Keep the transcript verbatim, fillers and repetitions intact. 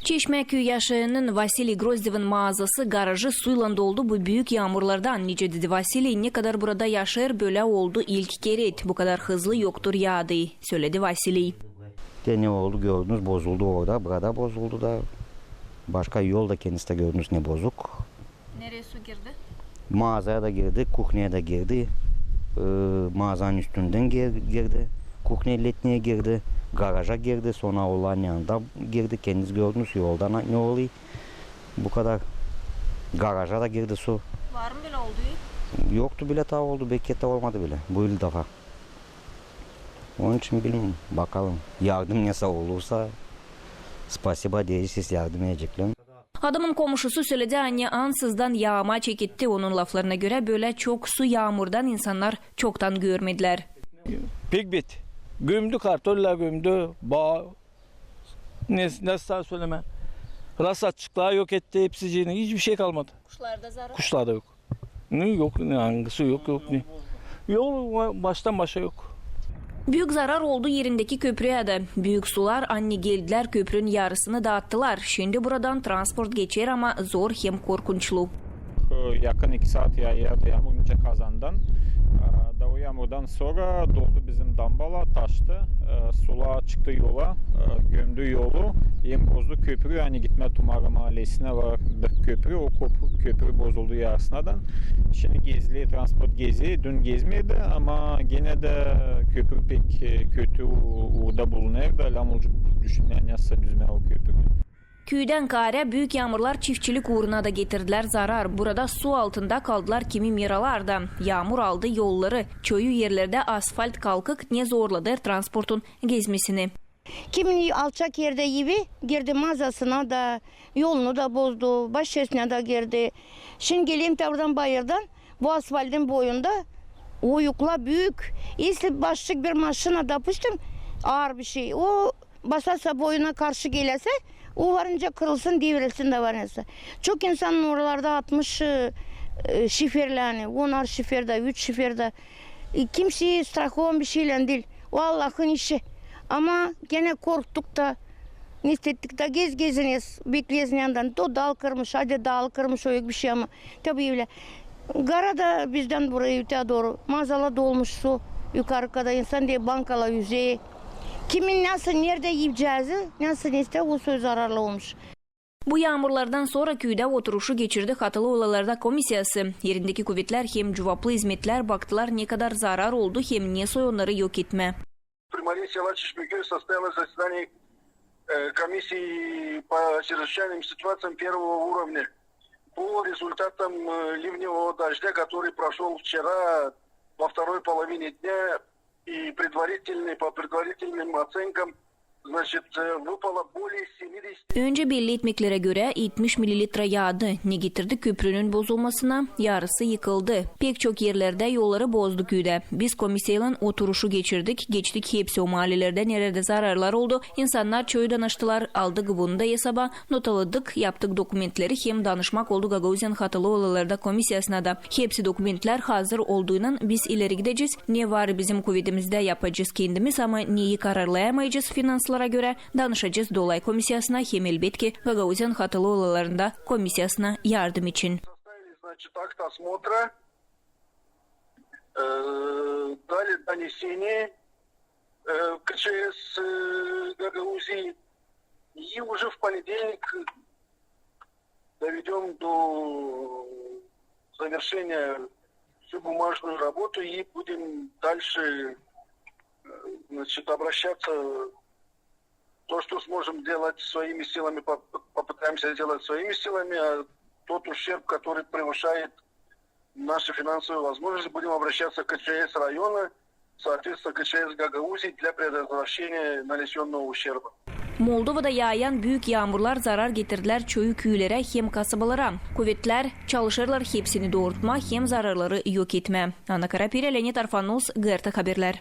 Çeşmä küüyü yaşayanın Vasiliy Grozdevin maazası, garajı suylan doldu bu büük yaamurlardan. Nicä dedi Vasiliy, ne kadar burada yaşêêr, bölä oldu ilk kerä. Bu kadar hızlı yoktur yaadı, söledi Vasiliy. Te ne oldu, gördünüz, bozuldu orada, burada bozuldu da. Başka yol da kendisi dä gördünüz ne bozuk. Nereyi su girdi? Maazaya da girdi, kuhnyaya da girdi. E, maazanın üstündän gir-, girdi. Kuhnya letniyä girdi, garaja girdi, sora olan yanında girdi. Kendiniz gördünüz yolda ne, ne oluyor. Bu kadar garaja da girdi su. Var mı bölä oldu? Yoktu bölä taa oldu, beklä taa olmadı bölä. Bu ilk defa. Onun için bilmiyorum, bakalım. Yardım nesä olursa, spasiba deyecez, yardım edeceklär. Adamın komuşusu söledi, ani ansızdan yaama çeketti. Onun laflarına görä, bölä çok su yaamurdan insannar çoktan görmedilär. Pek bet. Gömdü, kartollär gömdü, baa, ne, nasıl sölemää. Rasatçıkları yok etti hepsicini, hiçbir şey kalmadı. Kuşlarda zarar. Kuşlarda yok. Ne yok, ne angısı yok, yok ne. Yol ba-, baştan başa yok. Büük zarar oldu erindeki köprüyä dä. Büük sular ani geldilär, köprünün yarısını daattılar. Şindi buradan transport geçer, ama zor hem korkunçlu. Yakın iki saat ya-, yaadı yaamur, nicä kazandan. E, da o yaamurdan sora doldu bizim dambalar, taştı. E, sular çıktı yola, e, gömdü yolu. Hem bozdu köprü, ani gitmää Tumara maalesinä var bir köprü. O köp-, köprü bozuldu yarısınadan. Şindi geziler, transport gezi, dün gezmedi, ama genä dä köprü pek, e, kötü u-, uurda bulunêr da, lääzım olacek düşünmää, nasıl düzmää o köprü. Küüdän kaarä büük yaamurlar çiftçilik uuruna da getirdilär zarar. Burada su altında kaldılar kimi meralar da. Yaamur aldı yolları. Çoyu erlerdä asfalt kalkık, ne zorladı transportun gezmesini. Kimin alçak erdä evi, girdi maazasına da, yolunu da bozdu, başçasına da girdi. Şindi gelerim tä buradan bayırdan, bu asfaltın boyunda oyuklar büük. Если başçık bir maşina, допустим, aar bir şey, o basarsa boyuna karşı geläsä, o var nicä kırılsın, devrilsin da var nicä. Çok insanın oralarda atmış, e, e, şiferlerini, onar şiferdä, üç şiferdä. E, kimsey strahovan bir şeylän diil. O Allahın işi. Ama genä korktuk da, ne ettik da, gez-gezineriz, bekleeriz yandan. O dal kırmış, hadi dal kırmış, o yok bir şey ama. Tabii ölä. Gara da bizdän burayı ötää dooru. Maazalar dolmuş su. Yukarı kadar insan diil, bankalar üzää. Kimin nasıl, neredä iyecezi, nasıl, ne isteer, o su zararlı olmuş. Bu yaamurlardan sora küüdä oturuşu geçirdi Hatılı olaylarda komisiyası. Erindeki kuvetlär hem cuvaplı izmetlär baktılar, ne kadar zarar oldu hem ne soy onnarı yok etmää. При мэрии села Чешмекёй состоялось заседание, э, комиссии по чрезвычайным ситуациям первого уровня. По результатам, э, ливневого дождя, который прошёл вчера во второй половине дня, и предварительный, по предварительным оценкам, значит, э, выпало более семидесяти. Öncä belli etmeklerä görä, etmiş mililiträ yaadı, ne getirdi köprünün bozulmasına, yarısı yıkıldı. Pek çok erlerdä yolları bozdu küüdä. Biz komisiyaylan oturuşu geçirdik, geçtik hepsi o maalelerdä, neredä zararlar oldu. İnsannar çoyu danıştılar, aldık bunu da esaba, notaladık, yaptık dokumentleri hem danışmak oldu Gagauziyanın Hatılı olaylarda komisiyasına da. Hepsi dokumentlär hazır olduynan biz ileri gidecez. Ne var bizim kuvedimizdä, yapacez kendimiz, ama neyi kararlayamayacez finanslara görä, danışacez Dolay komisiyasına hem, elbetki, Gagauziyanın Hatılı olaylarında komisiyasına yardım için. Составили, значит, акт осмотра, э, дали донесение, э, в К Ч С, э, Гагаузии. И уже в понедельник доведём до завершения всю бумажную работу и будем дальше, э, значит, обращаться. То, что сможем делать своими силами, поп-, попытаемся сделать своими силами, а тот ущерб, который превышает наши финансовые возможности, будем обращаться к К Ч С района, соответственно, К Ч С Гагаузии для предотвращения нанесённого ущерба. Moldovada yaayan büük yaamurlar zarar getirdilär çoyu küülerä hem kasabalara. Kuvetlär çalışêrlar hepsini doorutmaa hem zararları yok etmää. Anna Karapirä, Leonid Arfanos, G R T haberlär.